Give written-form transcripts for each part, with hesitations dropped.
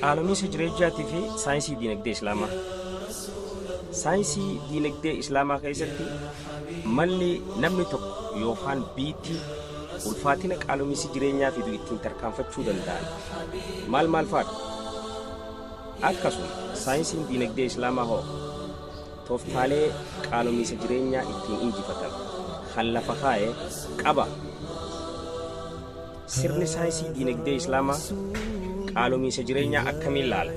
Qaalomiinsa jireenyaatii fi saayinsii diinagdee Islaamaa. Saayinsii diinagdee Islaamaa keessatti malli namni tokko yookaan biitti ulfaatina qaalomiinsi jireenyaa fidu ittiin tarkaanfachuu danda'an maal maal fa'aadha? Akkasuma saayinsiin diinagdee Islaamaa hoo tooftaalee qaalomiinsa jireenyaa ittiin injifatan kan lafa kaa'e qaba? Sirni saayinsii diinagdee Islaamaa qaalomiinsa jireenyaa akkamiin laala?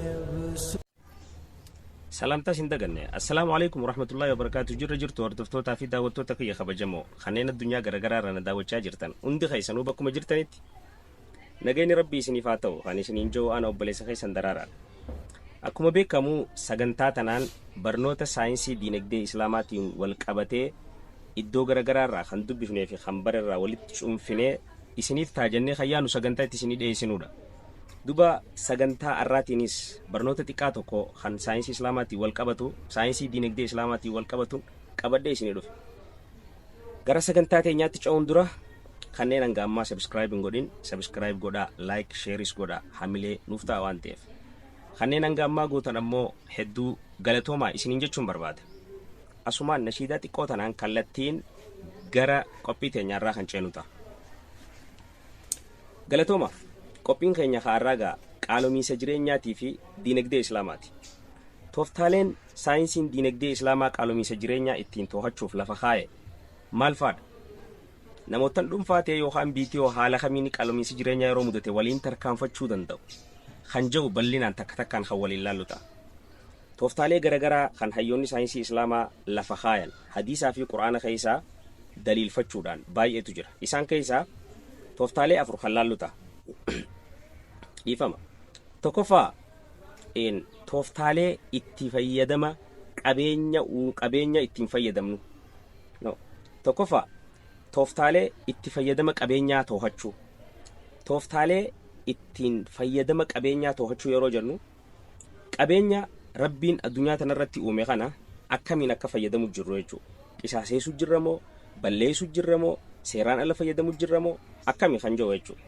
Salaamtaa isin daganne. Assalaamu alaikum warahmatullahi wabarakaatu. Jirra jirtu hordoftootaa fi daawwattoota kiyya kabajamoo kanneen addunyaa garaagaraa irra na daawwachaa jirtan hundi keessanuu bakkuma jirtanitti nageenyi Rabbii isiniif haa ta'u. Kan isiniin jiru ana obboleessa keessan Daraaraadha. Akkuma beekamu sagantaa tanaan barnoota saayinsii diinagdee Islaamaatiin wal qabatee iddoo garaagaraa irraa kan dubbifnee fi kan bara irraa walitti cuunfinee isiniif ta'a jennee kan yaanu sagantaa itti isinii dhiyeessinudha. Duba sagantaa har'aatiinis barnoota xiqqaa tokko kan saayinsii Islaamaatiin wal qabatu, saayinsii diinagdee Islaamaatiin wal qabatuun qabadhee isinii dhufe. Gara sagantaa teenyaatti ce'uun dura kanneen hanga ammaa subscribe hin godhin subscribe godhaa, like, shareis godhaa, hamilee nuuf ta'a waan ta'eef. Kanneen hanga ammaa gootan ammoo hedduu galatoomaa isiniin jechuun barbaada. Asumaan nashiidaa xiqqoo tanaan kallattiin gara qophii teenyaarraa kan ceenu ta'a. Galatooma, qophiin keenya har'aa gaa qaalomiinsa jireenyaatii fi diinagdee Islaamaati. Tooftaaleen saayinsiin diinagdee Islaamaa qaalomiinsa jireenyaa ittiin to'achuuf lafa kaa'e maal fa'aadha? Namoottan dhuunfaa ta'e yookaan BTO haala kamiin qaalomiinsi jireenyaa yeroo mudate waliin tarkaanfachuu danda'u kan jedhu bal'inaan takka takkaan kan waliin laallu ta'a. Tooftaalee garaagaraa kan hayyoonni saayinsii Islaamaa lafa kaayan hadiisaa fi Quraana keessaa daliilfachuudhaan baay'eetu jira. Isaan keessaa tooftaalee afur kan laallu ta'a. Dhiifama. Tokkoffaa, tooftaalee itti fayyadama qabeenya ittiin fayyadamnu. No. Tokkoffaa, tooftaalee itti fayyadama qabeenyaa to'achuu. Tooftaalee ittiin fayyadama qabeenyaa to'achuu yeroo jennu qabeenya Rabbiin addunyaa tanarratti uume kana akkamiin akka fayyadamu jirru jechuudha. Qisaaseessuu jirra moo, balleessuu jirra moo, seeraan ala fayyadamu jirra moo, akkami kan jiru jechuudha.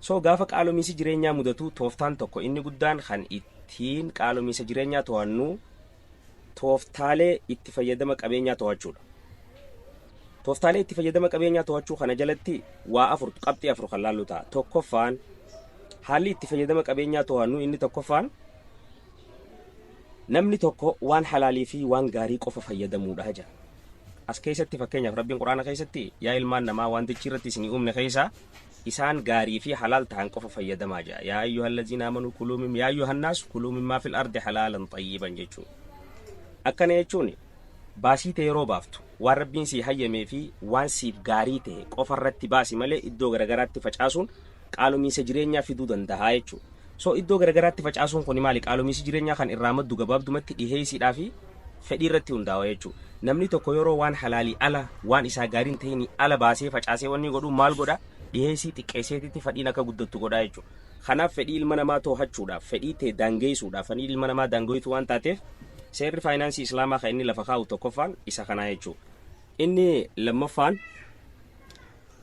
So gaafa qaalomiinsi jireenyaa mudatu tooftaan tokko inni guddaan kan ittiin qaalomiinsa jireenyaa to'annu tooftaalee itti fayyadama qabeenyaa to'achuudha. Tooftaalee itti fayyadama qabeenyaa to'achuu kana jalatti waa afur, qabxii afur kan laallu ta'a. Tokkoffaan, haalli itti fayyadama qabeenyaa to'annu inni tokkoffaan namni tokko waan halaalii fi waan gaarii qofa fayyadamuudha jedha. As keessatti fakkeenyaaf Rabbiin Quraana keessatti yaa ilmaan namaa waan dachii irratti isinii uumne keessaa isaan gaarii fi halaal ta'an qofa fayyadamaa jedha. Yaa ayyuhal laziina amanuu kuluu mim yaa ayyuhan naas kuluu mimmaa fil ardi halaalan xayyiban jechuudha. Akkana jechuun baasii ta'e yeroo baaftu waan Rabbiin sii hayyamee fi waan siif gaarii ta'e qofa irratti baasi malee iddoo garagaraatti facaasuun qaalomiinsa jireenyaa fiduu danda'a jechuudha. So iddoo garagaraatti facaasuun kun maali? Qaalomiinsi jireenyaa kan irraa maddu gabaabdumatti dhiheessiidhaa fi fedhii irratti hundaa'a jechuudha. Namni tokko yeroo waan halaalii ala waan isaa gaarii hin ta'in ala baasee facaasee wanni godhu maal godha? Dhiheessii xiqqeesseetitti fedhiin akka guddattu godha jechuudha. Kanaaf fedhii ilma namaa to'achuudhaaf, fedhii ta'e daangeessuudhaaf, fedhii ilma namaa daangeessu waan taateef seerri faayinaansii Islaamaa kan inni lafa kaa'u tokkoffaan isa kanaa jechuudha. Inni lammaffaan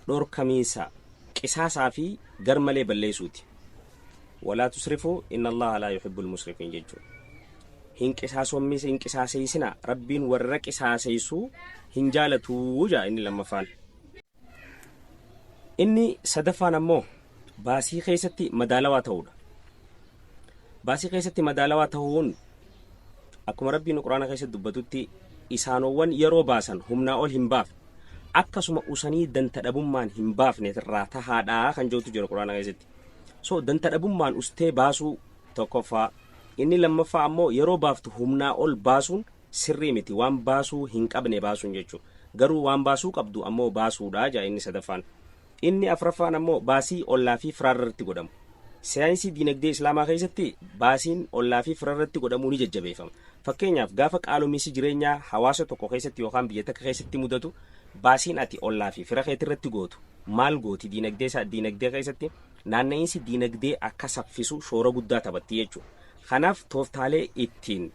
dhorkamiinsa qisaasaa fi garmalee balleessuuti. Walaa tusrifuu inna Allaha laa yuhibbul musrifiin jechuudha. Hin qisaasoommise, hin qisaaseessina, Rabbiin warra qisaaseessuu hin jaalatuu jaa inni lammaffaan. Inni sadaffaan ammoo baasii keessatti madaalawaa ta'uudha. Baasii keessatti madaalawaa ta'uun akkuma Rabbiin Quraana keessatti dubbatutti isaanowwan yeroo baasan humnaa ol hin baafne, akkasuma usanii danta dhabummaan hin baafne irraa tahaadhaa kan jedhutu jira Quraana keessatti. So danta dhabummaan ustee baasuu tokkoffaa, inni lammaffaa ammoo yeroo baaftu humnaa ol baasuun sirrii miti, waan baasuu hin qabne baasuun jechuudha. Garuu waan baasuu qabdu ammoo baasuudha jaa inni sadaffaan. Inni afraffaan ammoo baasii ollaa fi firaarratti godhamu. Saayinsii diinagdee Islaamaa keessatti baasiin ollaa fi firaarratti godhamuu ni jajjabeeffama. Fakkeenyaaf gaafa qaalomiinsi jireenyaa hawaasa tokko keessatti yookaan biyya takka keessatti mudatu baasiin ati ollaa fi fira keetirratti gootu maal gooti diinagdee isaa diinagdee keessatti naanna'iinsi diinagdee akka saffisu shoora guddaa taphatti jechuudha. Kanaaf tooftaalee ittiin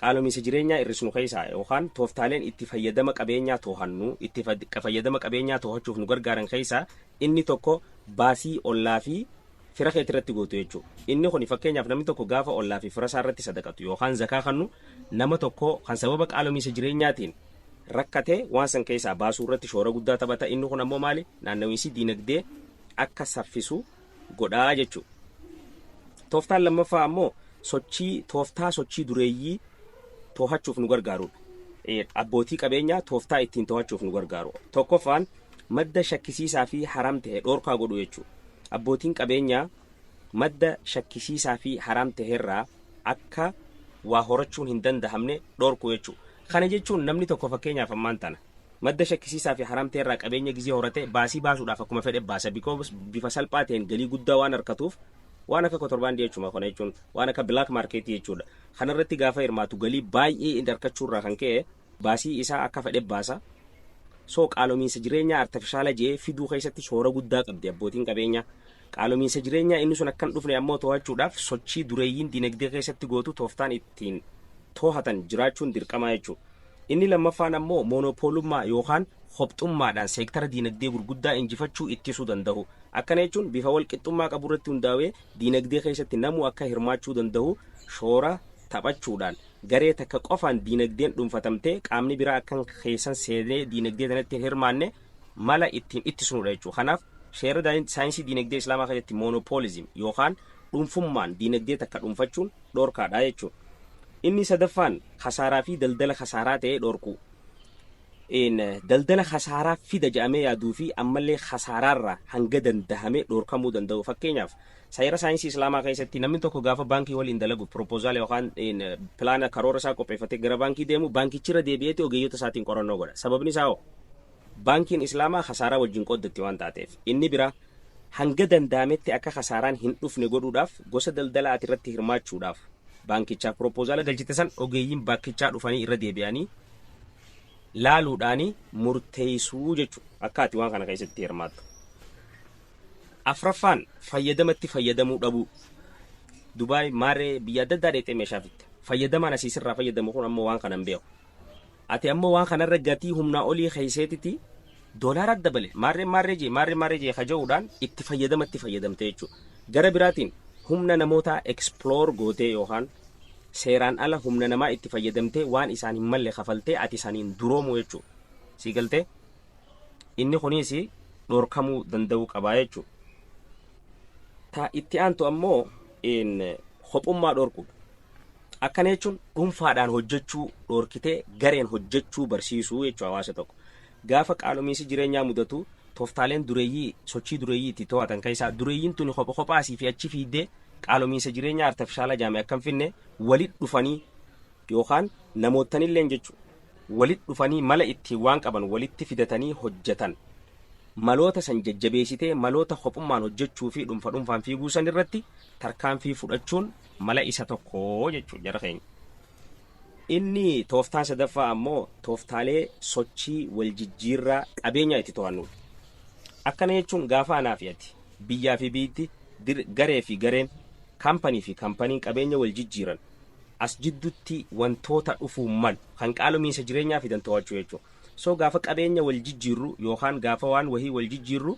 qaalomiinsa jireenyaa hir'isnu keessaa yookaan tooftaaleen itti fayyadama qabeenyaa to'annu, itti fayyadama qabeenyaa to'achuuf nu gargaaran keessaa inni tokko baasii ollaa fi fira keetii irratti gootu jechuudha. Inni kun fakkeenyaaf namni tokko gaafa ollaa fi fira isaa irratti sadaqatu yookaan zakaa kennu, nama tokko kan sababa qaalomiinsa jireenyaatiin rakkatee waan san keessaa baasuu irratti shoora guddaa taphata. Inni kun ammoo maali? Naannawiinsi diinagdee akka saffisu godhaa jechuudha. Tooftaan lammaffaa ammoo sochii tooftaa sochii dureeyyii to'achuuf nu gargaarudha. Abbootii qabeenyaa tooftaa ittiin to'achuuf nu gargaaru. Tokkoffaan, madda shakkisiisaa fi haram ta'e dhoorkaa godhu jechuudha. Abbootiin qabeenyaa madda shakkisiisaa fi haram ta'erraa akka waa horachuun hin dandahamne dhoorku jechuudha. Kana jechuun namni tokko fakkeenyaaf ammaan tana madda shakkisiisaa fi haram ta'erraa qabeenya gizee horate, baasii baasuudhaaf akkuma fedhe baasa, because bifa salphaa ta'een galii guddaa waan harkatuuf. Waan akka kotorbaandii jechuudha. Kana jechuun waan akka black market jechuudha. Kanarratti gaafa hirmaatu galii baay'ee inni harkachuurraa kan ka'e baasii isaa akka fedhe baasa. So qaalomiinsa jireenyaa artificial jee fiduu keessatti shoora guddaa qabdi abbootiin qabeenyaa. Qaalomiinsa jireenyaa inni sun akkan dhufne ammoo to'achuudhaaf sochii dureeyyiin dinagdee keessatti gootu tooftaan ittiin to'atan jiraachuun dirqamaa jechuudha. Inni lammaffaan ammoo moonopoolummaa yookaan hobxummaadhaan seektara diinagdee gurguddaa injifachuu ittisuu danda'u. Akkana jechuun bifa walqixxummaa qabu irratti hundaa'ee diinagdee keessatti namuu akka hirmaachuu danda'u shoora taphachuudhaan, garee takka qofaan diinagdeen dhuunfatamtee qaamni biraa akkan keessan seenee diinagdee kanatti hin hirmaanne mala ittiin ittisnudha jechuudha. Kanaaf seera saayinsii diinagdee islaamaa keessatti monopolism yookaan dhuunfummaan diinagdee takka dhuunfachuun dhoorkaadha jechuudha. Inni sadaffaan kasaaraa fi daldala kasaaraa ta'ee dhoorku. Daldala kasaaraa fida jedhamee yaaduu fi ammallee kasaaraarraa hanga dandahame dhoorkamuu danda'u. Fakkeenyaaf, seera saayinsii islaamaa keessatti namni tokko gaafa baankii waliin dalagu proposal yookaan plan karoora isaa qopheeffatee gara baankii deemu, baankichirra deebi'eeti ogeeyyota isaatiin qorannoo godha. Sababni isaa hoo, baankiin islaamaa kasaaraa wajjin qooddatti waan taateef. Inni biraa, hanga danda'ametti akka kasaaraan hin dhufne godhuudhaaf, gosa daldala ati irratti hirmaachuudhaaf baankichaaf proposal galchite san ogeeyyiin baankichaa dhufanii irra deebi'anii laaluudhaani murteessuu jechuudha, akka ati waan kana keessatti hirmaattu. Afraffaan, fayyadamatti fayyadamuu dhabuu. Dubaay maaree biyya adda addaa dheexee meeshaa fitte. Fayyadamaan asii sirraa fayyadamu kun ammoo waan kana hin beeku. Ati ammoo waan kanarra gatii humnaa olii keeyseetiti doolaara dabale, maarree maarree jee, maarree maarree jee kaja'uudhaan itti fayyadamatti fayyadamte jechuudha. Gara biraatiin humna namootaa exploit gootee yookaan seeraan ala humna namaa itti fayyadamtee waan isaan hin malle kafaltee ati isaaniin duroomu jechuudha. Sii galtee? Inni kunis dhorkamuu danda'uu qabaa jechuudha. Ta itti aantu ammoo kophummaa dhorkuudha. Akkana jechuun dhuunfaadhaan hojjechuu dhorkitee gareen hojjechuu barsiisuu jechuudha hawaasa tokko. Gaafa qaalomiinsi jireenyaa mudatu, tooftaaleen dureeyyii sochii dureeyyii itti to'atan keessaa dureeyyiin tuni kopha kophaa asii fi achi fiiddee qaalomiinsa jireenyaa artificial jaame akka hin finne, walit dhufanii yookaan namootanilleen jechuudha walit dhufanii mala ittiin waan qaban walitti fidatanii hojjetan, maloota san jajjabeessitee maloota kophummaan hojjechuu fi dhuunfa dhuunfaan fiiguu san irratti tarkaanfii fudhachuun mala isa tokko jechuudha, jara keenya. Inni tooftaan sadaffaa ammoo tooftaalee sochii wal jijjiirraa qabeenyaa itti to'annudha. Akkana jechuun gaafa anaa fi ati, biyyaa fi biyyatti, garee fi gareen, kaampanii fi kaampaniin qabeenya wal jijjiiran, as jidduutti wantoota dhufuu malu kan qaalomiinsa jireenyaa fidan to'achuu jechuudha. So gaafa qabeenya wal jijjiirru yookaan gaafa waan wahii wal jijjiirru,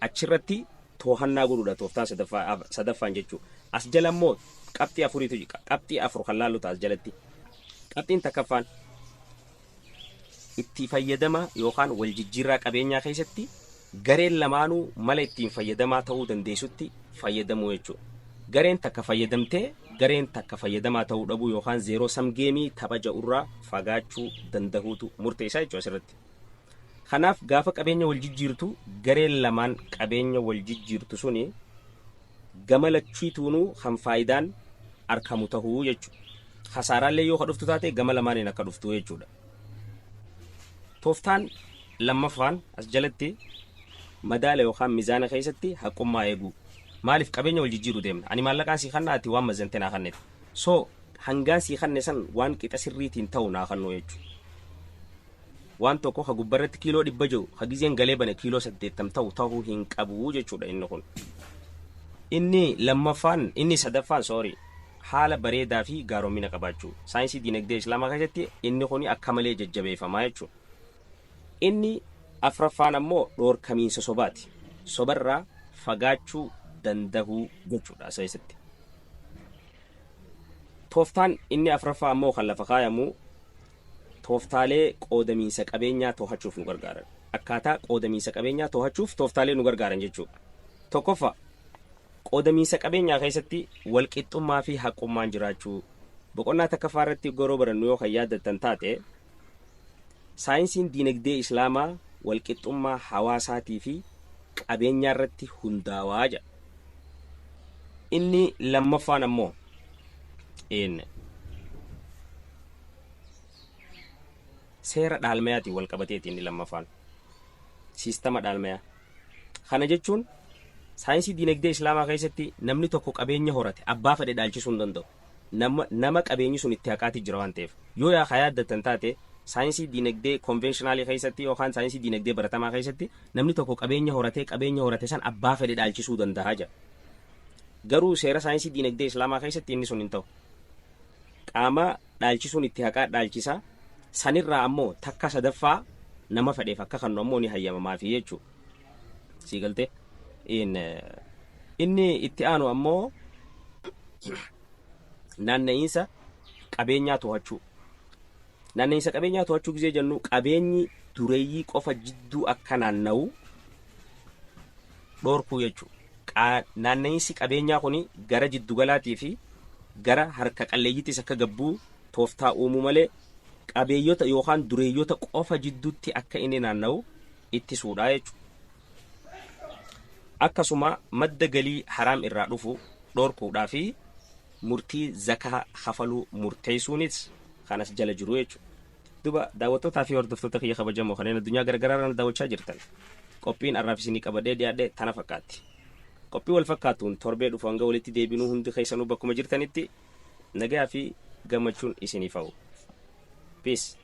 achirratti to'annaa godhuudha tooftaan sadaffaan jechuudha. As jala immoo qabxii afuriitu, qabxii afur kan laallu ta'a as jalatti. Qabxiin takkaffaan itti fayyadama yookaan wal jijjiirraa qabeenyaa keessatti gareen lamaanuu mala ittiin fayyadamaa ta'uu dandeessutti fayyadamuu jechuudha. Gareen takka fayyadamtee gareen takka fayyadamaa ta'uu dhabuu yookaan zero sum game tapha ja'urraa fagaachuu danda'uutu murteessaa jechuudha asirratti. Kanaaf gaafa qabeenya wal jijjiirtu, gareen lamaan qabeenya wal jijjiirtu suni gama lachuutuunuu kan faayidaan argamu tahuu jechuudha. Kasaaraallee yoo ka dhuftu taate gama lamaaniin akka dhuftu jechuudha. Tooftaan lammaffaan as jalatti madaala yookaan mizaana keessatti haqummaa eeguu. Maaliif? Qabeenya wal jijjiiruu deemna? Ani maallaqaan sii kanna, ati waan mazante naa kannete. So hangaan sii kanne san waan qixa sirriitiin ta'u naa kannuu jechuudha. Waan tokko ka gubbarratti kiiloo 100 jiru ka gizeen galee bane kiiloo 80 ta'u ta'uu hin qabu jechuudha inni kun. Inni lammaffaan, inni sadaffaan, sorry, haala bareedaa fi gaaromina qabaachuu. Saayinsii diinagdee islaamaa keessatti inni kun akka malee jajjabeeffamaa jechuudha. Inni afraffaan ammoo dhoorkamiinsa sobaati. Sobarraa fagaachuu. dandahuu jechuudha as keessatti. Tooftaan inni afraffaa ammoo kan lafa kaayamu tooftaalee qoodamiinsa qabeenyaa to'achuuf nu gargaaran. Akkaataa qoodamiinsa qabeenyaa to'achuuf tooftaalee nu gargaaran jechuudha. Tokkoffaa, qoodamiinsa qabeenyaa keessatti walqixxummaa fi haqummaan jiraachuu. Boqonnaa takkaffaa irratti yeroo barannu yoo kan yaaddattan taate, saayinsiin diinagdee Islaamaa walqixxummaa hawaasaatii fi qabeenyaa irratti hundaawaa jedha. Inni lammaffaan ammoo seera dhaalmayaatiin wal qabateeti inni lammaffaan. Siistama dhaalmayaa. Kana jechuun saayinsii diinagdee Islaamaa keessatti namni tokko qabeenya horate abbaa fedhe dhaalchisuu hin danda'u. Nama qabeenyi sun itti haqaati jira waan ta'eef. Yoo yaa yaaddattan taate, saayinsii diinagdee konvenshinaalii keessatti yookaan saayinsii diinagdee baratamaa keessatti namni tokko qabeenya horatee qabeenya horate san abbaa fedhe dhaalchisuu danda'a jedha. Garuu seera saayinsii diinagdee Islaamaa keessatti inni sun hin ta'u. Qaama dhaalchisuun itti haqaa dhaalchisa. Sanirraa ammoo takka sadaffaa nama fedheef akka kannu ammoo ni hayyamamaafi jechuudha. Sii galtee? Inni itti aanu ammoo naanna'iinsa qabeenyaa to'achuu. Naanna'iinsa qabeenyaa to'achuu gisee jennu, qabeenyi dureeyyii qofa jidduu akka naanna'u dhorkuu jechuudha. Naanna'iinsi qabeenyaa kun gara jiddugalaatii fi gara harka qalleeyyiittis akka gabbuu tooftaa uumuu malee, qabeeyyota yookaan dureeyyota qofa jidduutti akka inni naanna'u ittisuudha jechuudha. Akkasuma madda galii haraam irraa dhufu dhorkuudhaa fi murtii zakaa kafaluu murteessuunis kanas jala jiru jechuudha. Duba daawwattootaa fi hordoftoota kiyya kabajamoo kanneen addunyaa garagaraa irraan daawwachaa jirtan, qophiin har'aaf isinii qabadhee dhiyaadhe tana fakkaatti. Qophii wal fakkaatuun torbee dhufu hanga walitti deebinuu, hundi keessanuu bakkuma jirtanitti nagaa fi gammachuun isiniif hawwu. Peace.